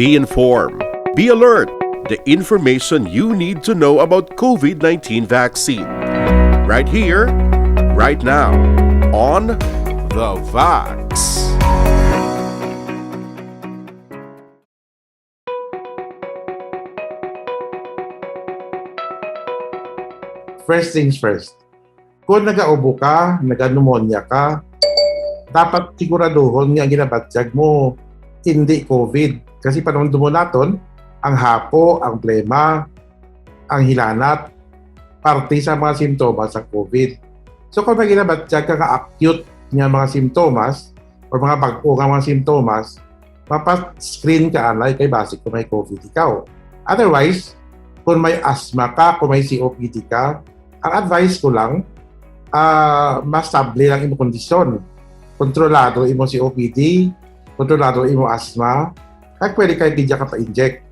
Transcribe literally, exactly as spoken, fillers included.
Be informed. Be alert. The information you need to know about COVID nineteen vaccine. Right here, right now, on The Vax. First things first, kung nagaubo ka, nagapneumonia ka, dapat siguraduhon nga ang ginabatyag mo hindi COVID. Kasi panumdumon naton, ang hapo, ang plema, ang hilanat, parte sa mga simptomas sa COVID. So kung may ginabatyag ka nga acute nga mga simptomas or mga bag-o nga mga simptomas, mapa-screen ka anay kay basi kung may COVID ikaw. Otherwise, kung may asthma ka, kung may C O P D ka, ang advice ko lang, ah, mas stable lang imo kondisyon. Kontrolado imo C O P D, kontrolado imo asthma, kag pwede kay gid ka pa-inject.